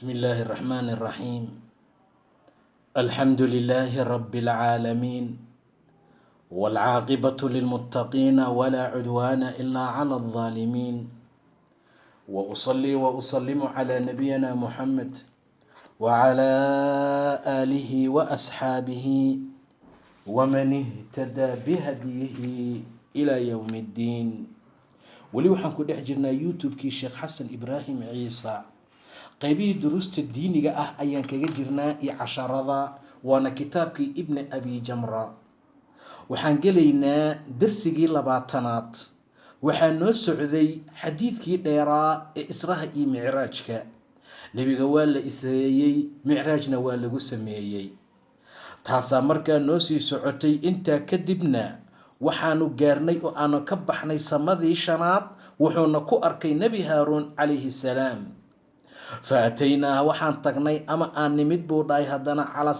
بسم الله الرحمن الرحيم، الحمد لله رب العالمين، والعاقبة للمتقين، ولا عدوان إلا على الظالمين، وأصلي وأسلم على نبينا محمد وعلى آله وأصحابه ومن اهتدى بهديه إلى يوم الدين. Weli waxaan ku dhex jirnaa YouTube-kii Sheekh Xasan Ibraahim Ciisa. Qaybihii duruusta diiniga ah ayaan kaga jirnaa iyo casharada, waana kitaabkii Ibni Abi Jamra. Waxaan gelaynaa darsigii 20aad. Waxaa noo socday xadiidkii dheeraa ee Israha iyo Micraajka. Nebiga waa la isreeyey, micraajna waa lagu sameeyey. Taasaa markaa noo sii socotay. Intaa kadibna waxaanu gaarnay oo aanu ka baxnay samadii shanaad, wuxuuna ku arkay Nebi Haaruun calayhi salaam. Fa ataynaa, waxaan tagnay ama aan nimid, buu dhahay haddana, cala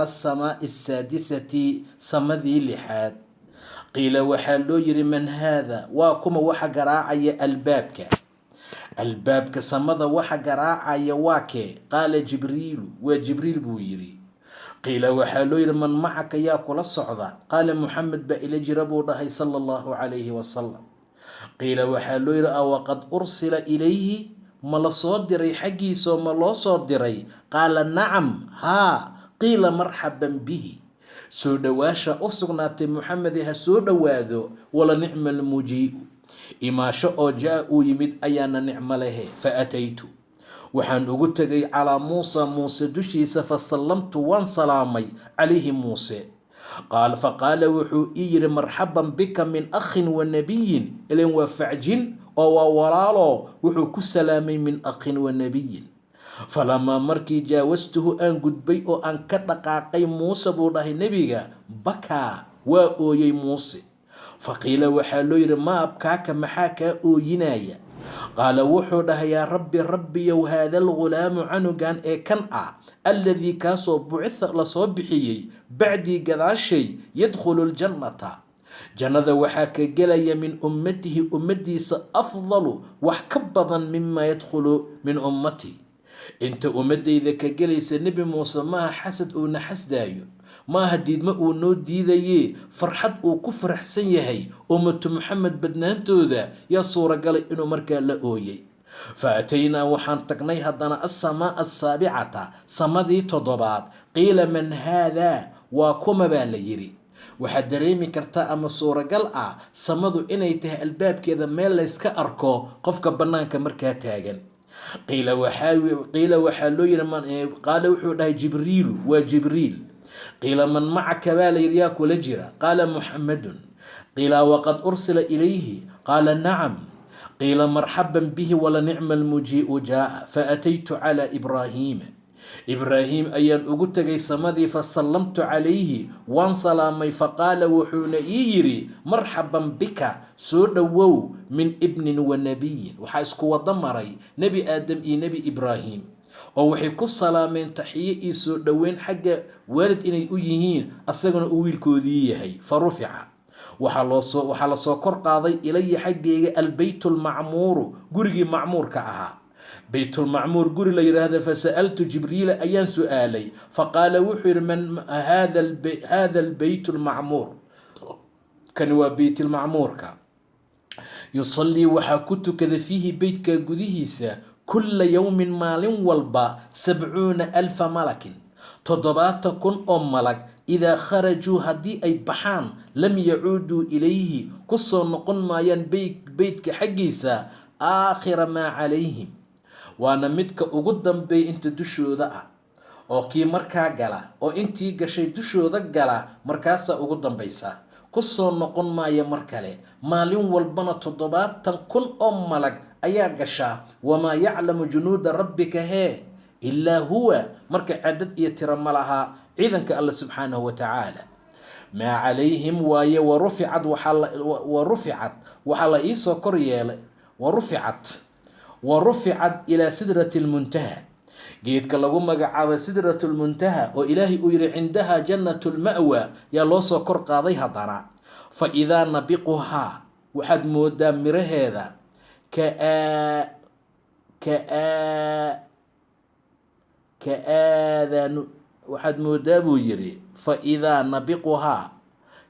asamaai asaadisati, samadii lixaad. Qiila, waxaa loo yiri: man haada? Waa kuma waxa garaacaya albaabka? Albaabka samada waxa garaacaya waa kee? Qaala Jibriilu, waa Jibriil, buu yiri. Qiila, waxaa loo yidhi: man macaka? Yaa kula socda? Qaala Muxamed baa ila jira, buu dhahay, sala Allahu calayhi wasalam. Qiila, waxaa loo yidhi: awaqad ursila ilayhi? Ma la soo diray xaggiisoo ma loo soo diray? Qaala nacam, haa. Qiila marxaban bihi, soo dhowaasha u sugnaatay Muxamede, ha soo dhowaado. Wala nicma almujii'u, imaasho oo jaa uu yimid ayaana nicmo lehe. Fa ataytu, waxaan ugu tegay, calaa Muusa, Muuse dushiisa. Fa sallamtu, waan salaamay, calayhi Muuse. Qaal, faqaala, wuxuu ii yidhi: marxaban bika min akhin wa nabiyin. Ilan waa facjin oo waa walaalo. Wuxuu ku salaamay min akhin wa nabiyin. Falamaa, markii, jaawastuhu, aan gudbay oo aan ka dhaqaaqay Muuse, buu dhahay nebiga, bakaa, waa ooyey Muuse. Faqiila, waxaa loo yidhi: maa abkaaka? Maxaa kaa ooyinaya? Qaala, wuxuu dhahay: yaa rabbi, rabbiyow, haada algulaamu, canugan ee kan ah, alladii, kaasoo, bucitha, lasoo bixiyey, bacdii, gadaashay, yadkhulu ljannata, jannada waxaa ka gelaya, min ummatihi, ummadiisa, afdalu, wax ka badan, mima yadkhulu min ummati, inta ummadayda ka gelaysa. Nebi Muuse maaha xasad uuna xasdaayo, maaha diidmo uu noo diidayee, farxad uu ku faraxsan yahay ummatu Muxamed badnaantooda yaa suuragalay inuu markaa la ooyey. Fa ataynaa, waxaan tagnay haddana, assamaa assaabicata, samadii toddobaad. Qiila man haadaa? Waa kuma, baa la yidhi. Waxaad dareemi kartaa ama suuragal ah samadu inay tahay albaabkeeda meel layska arko qofka bannaanka markaa taagan. Qiila, waxaa loo yidhi, qaala, wuxuu dhahay: Jibriilu, waa Jibriil. Qiila man macaka, baa la yidhi, yaa kula jira? Qaala Muxamadun. Qiila waqad ursila ilayhi? Qaala nacam. Qiila marxaban bihi wala nicma almujii'u jaa'a. Faataytu calaa Ibraahiima, Ibraahim ayaan ugu tegay samadii. Fasallamtu calayhi, waan salaamay. Faqaala, wuxuuna ii yidhi: marxaban bika, soo dhowow, min ibnin wa nabiyin. Waxaa isku wado maray Nebi Aadam iyo Nebi Ibraahim, oo waxay ku salaameen taxiye iyo soo dhoweyn xagga waalid inay u yihiin, asagana uu wiilkoodii yahay. Fa rufica, waxaa lasoo kor qaaday, ilaya, xaggeyga, albeyt almacmuuru, gurigii macmuurka ahaa, Baytulmacmuur guri la yidhaahda. Fasa'altu Jibriila, ayaan su-aalay. Faqaala, wuxuu yidhi: man hada albeyt almacmuur? Kani waa beytlmacmuurka. Yusallii, waxaa ku tukada, fiihi, beytka gudihiisa, kulla yowmin, maalin walba, 70,000 malakin, 70,000 oo malag. Idaa kharajuu, haddii ay baxaan, lam yacuuduu ilayhi, kusoo noqon maayaan beytka xaggiisa, aakhira maa calayhim, waana midka ugu dambeeya inta dushooda ah, oo kii markaa gala oo intii gashay dushooda gala markaasaa ugu dambaysa, kusoo noqon maaya mar kale. Maalin walbana 70,000 oo malag ayaa gashaa. Wamaa yaclamu junuuda rabbika hee ilaa huwa. Marka cadad iyo tiro ma laha ciidanka Alla subxaanahu wa tacaala. Maa calayhim waaye. Waruficat, waxaa la iisoo kor yeelay, waruficat ilaa sidrati lmuntaha, geedka lagu magacaabo Sidratu lmuntaha, oo Ilaahay uu yihi cindaha jannatu lma'wa, yaa loo soo kor qaaday haddana. Fa idaa nabiquhaa, waxaad moodaa miraheeda, ka Ka aadaanu waxaad moodaa buu yidhi, fa idaa nabiquhaa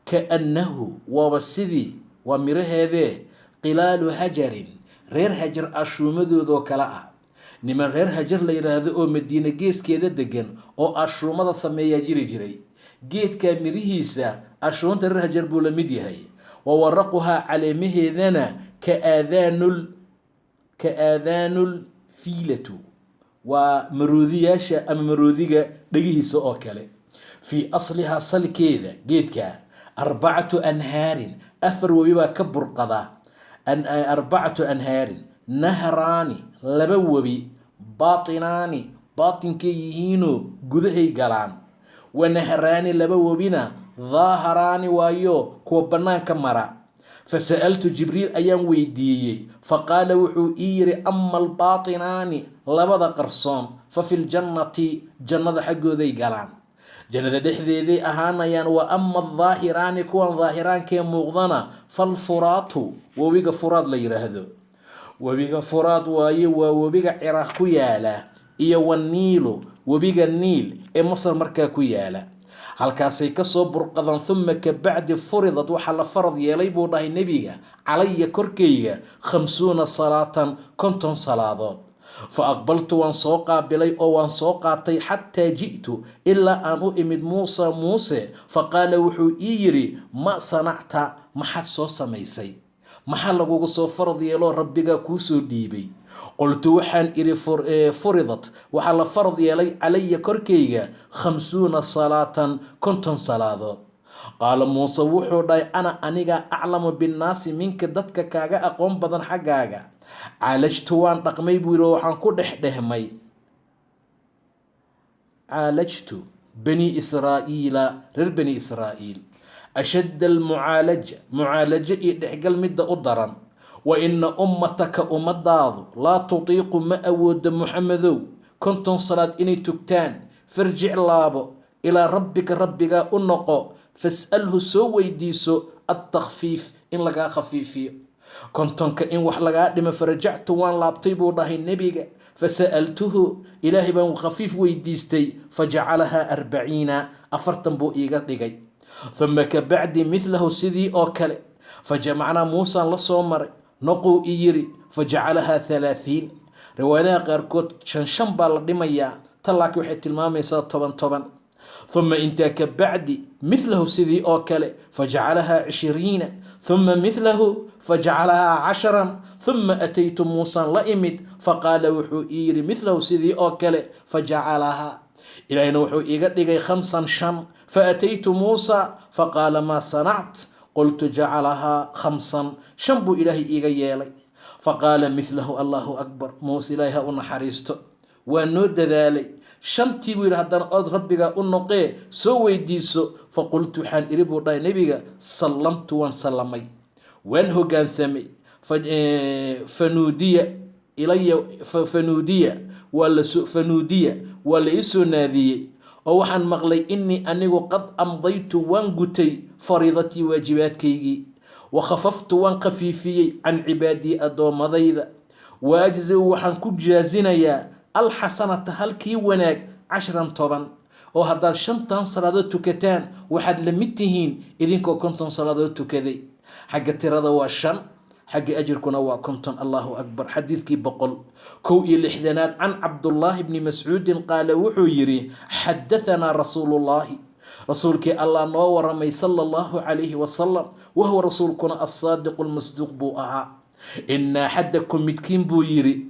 kaannahu, waaba sidii waa miraheedee, qilaalu hajarin, reer Hajar ashuumadoodoo kale ah. Niman reer Hajar la yidhaahdo oo Madiine geeskeeda degan oo ashuumada sameeyaa jiri jiray. Geedkaa mirihiisa ashuunta reer Hajar buu la mid yahay. Wa waraquhaa, caleemaheedana, ka aadaanul fiilatu, waa maroodiyaasha ama maroodiga dhegihiisa oo kale. Fii aslihaa, salkeeda geedka, arbacatu anhaarin, afar webi baa ka burqada. Arbacatu anhaarin, nahraani, laba webi, baatinaani, baatinkay yihiinoo gudahay galaan, wa nahraani, laba webina, daaharaani waayo, kuwa bannaanka mara. Fasa'altu Jibriil, ayaan weydiiyey. Faqaala, wuxuu ii yidhi: ama albaatinaani, labada qarsoon, fa fi ljannati, jannada xaggooday galaan, jannada dhexdeeday ahaanayaan. Wa ama aldaahiraani, kuwan daahiraankee muuqdana, falfuraatu, webiga Furaad la yidhaahdo, webiga Furaad waaye, waa webiga Ciraaq ku yaala, iyo waniilu, webiga Niil ee Masar markaa ku yaala, halkaasay kasoo burqadaan. Huma kabacdi furidad, waxaa la farad yeelay buu dhahay nebiga, calaya, korkayga, 50 salaatan, 50 salaadood. Fa aqbaltu, waan soo qaabilay oo waan soo qaatay, xataa ji'tu, ilaa aan u imid, Muusa, Muuse. Fa qaala, wuxuu ii yidhi: ma sanacta, maxaad soo samaysay? Maxaa lagugu soo farad yeeloo rabbigaa kuu soo dhiibay? Qultu, waxaan idhi: furidat, waxaa la farad yeelay, calaya, korkayga, 50 salaatan, 50 salaadood. Qaala Muuse, wuxuu dhahay: ana, aniga, aclamu binnaasi minka, dadka kaaga aqoon badan xaggaaga. Caalajtu, waan dhaqmay buu yidhi, oo waxaan ku dhex dhehmay. Caalajtu bani Israa'iila, reer Bani Israa'iil, ashadda almucaalaja, mucaalajo iyo dhexgal midda u daran. Wa ina ummataka, ummadaadu, laa tutiiqu, ma awoodo, Muxamedow, 50 salaad inay tugtaan. Farjic, laabo, ilaa rabbika, rabbigaa u noqo, fas'alhu, soo weydiiso, adtakfiif, in lagaa khafiifiyo 50-ka, in wax lagaa dhimo. Farajactu, waan laabtay buu dhahay nebiga. Fasa'altuhu, ilaahay baan khafiif weydiistay. Fajacalahaa 40, 40 buu iiga dhigay. Huma kabacdi midlahu, sidii oo kale. Fajamacnaa, Muusaan la soo maray, noquu i yiri. Fajacalahaa 30. Riwaayadaha qaarkood shan shan baa la dhimayaa, tan laakiin waxay tilmaamaysaa toban toban. Huma intaa kabacdi midlahu, sidii oo kale. Fajacalahaa 20. Huma midlahu, fajacalahaa 10. Huma ataytu, Muusaan la imid. Faqaala, wuxuu ii yidhi midlahu, sidii oo kale. Fajacalahaa, ilaahina wuxuu iiga dhigay, khamsan, shan. Faataytu Muusa, faqaala: maa sanact? Qultu: jacalahaa khamsan, shan buu ilaahay iiga yeelay. Faqaala midlahu. Allahu akbar. Muuse, ilaahay ha u naxariisto, waa noo dadaalay. Shantii buu yidhi haddana ood rabbigaa u noqee, soo weydiiso. Faqultu, waxaan iri buu dhahay nebiga: sallamtu, waan sallamay, waan hoggaansamay. Fanuudiya ilaya, fanuudiya, waa laso fanuudiya, waa la isoo naadiyey, oo waxaan maqlay: innii, anigu, qad amdaytu, waan gutay, fariidatii, waajibaadkaygii, wa khafaftu, waan khafiifiyey, can cibaadii, addoommadayda, wa ajziu, waxaan ku jaazinayaa, alxasanata, halkii wanaag, cashran, 10. Oo haddaad shantan salaadood tukataan, waxaad la mid tihiin idinkoo 50 salaadood tukaday. Xagga tirada waa shan, xagga ajirkuna waa 50. Allahu akbar. Xadiidkii 161aad: can Cabdullaahi bni Mascuudin qaala, wuxuu yidhi: xadahanaa rasuulullaahi, rasuulkii Allah noo waramay, sala allahu calayhi wasalam, wahuwa, rasuulkuna, assaadiqu lmasduuq buu ahaa. Ina axadakum, midkiin buu yidhi,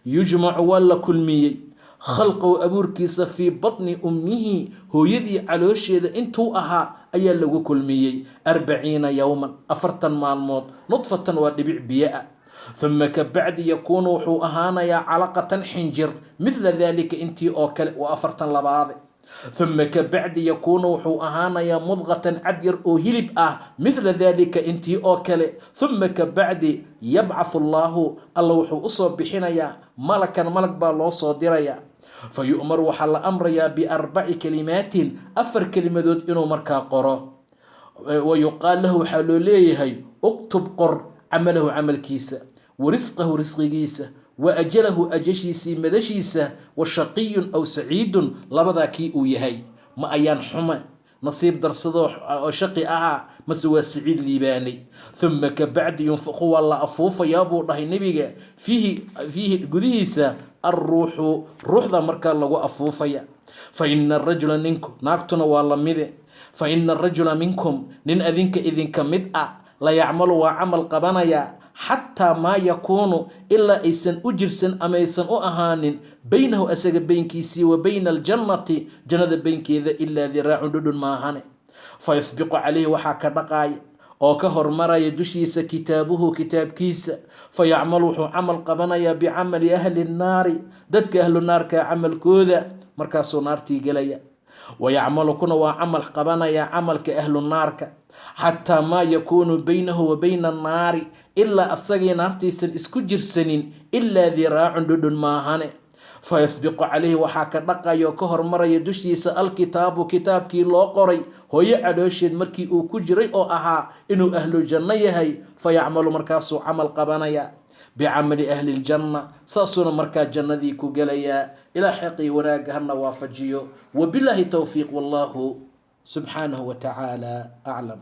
yujmacu, waa la kulmiyey, khalqow, abuurkiisa, fii batni ummihi, hooyadii caloosheeda intuu ahaa ayaa lagu kulmiyey, 40 yowman, 40 maalmood, nudfatan, waa dhibic biyo ah. Huma kabacdi yakuunu, wuxuu ahaanayaa, calaqatan, xinjir, midla daalika, intii oo kale, waa 40 labaade. Huma kabacdi yakuunu, wuxuu ahaanayaa, mudqatan, cad yar oo hilib ah, midla daalika, intii oo kale. Huma kabacdi yabcathu allaahu, alla wuxuu usoo bixinayaa, malakan, malag baa loo soo dirayaa. Fa yu'mar, waxaa la amrayaa, biarbaci kalimaatin, afar kelimadood inuu markaa qoro. Wa yuqaal lahu, waxaa loo leeyahay: uktub, qor, camalahu, camalkiisa, wa risqahu, risqigiisa. Wa ajalahu, ajashiisii, madashiisa. Wa shaqiyun aw saciidun, labadaa kii uu yahay. Ma ayaan xume nasiib darsadoo oo shaqi ahaa, mase waa saciid liibaanay? Uma kabacdi yunfaqu, waa la afuufayaa, buu dhahay Nebiga, fiihi, gudihiisa, alruuxu, ruuxda markaa lagu afuufaya. Fa ina arajula, ninku, naagtuna waa lamide. Fa ina arajula minkum, nin adinka idinka mid ah, la yacmalu, waa camal qabanaya, xataa maa yakuunu, ilaa aysan u jirsan ama aysan u ahaanin, baynahu, asaga beynkiisii, wa bayna aljannati, jannada beynkeeda, ilaa diraacun, dhudhun maahane. Fa yasbiqu calayhi, waxaa ka dhaqaaya oo ka hormaraya dushiisa, kitaabuhu, kitaabkiisa. Fa yacmalu, wuxuu camal qabanayaa, bicamali ahli nnaari, dadka ahlu naarka camalkooda, markaasuu naartii gelaya. Wayacmalu, kuna waa camal qabanaya camalka ahlu naarka, xataa maa yakuunu baynahu wa bayna annaari, ilaa asagii naartaysan isku jirsanin, ilaa diraacun, dhudhun maahane. Fayasbiqu calayhi, waxaa ka dhaqaya oo ka hormaraya dushiisa, alkitaabu, kitaabkii loo qoray hooyo caloosheed markii uu ku jiray, oo ahaa inuu ahlu janno yahay. Fayacmalu, markaasuu camal qabanaya, bicamali ahli ljanna, saasuuna markaa jannadii ku gelayaa. Ilaa xaqii wanaagga hana waafajiyo. Wabilaahi towfiiq, wallahu subxaanahu wa tacaala aclam.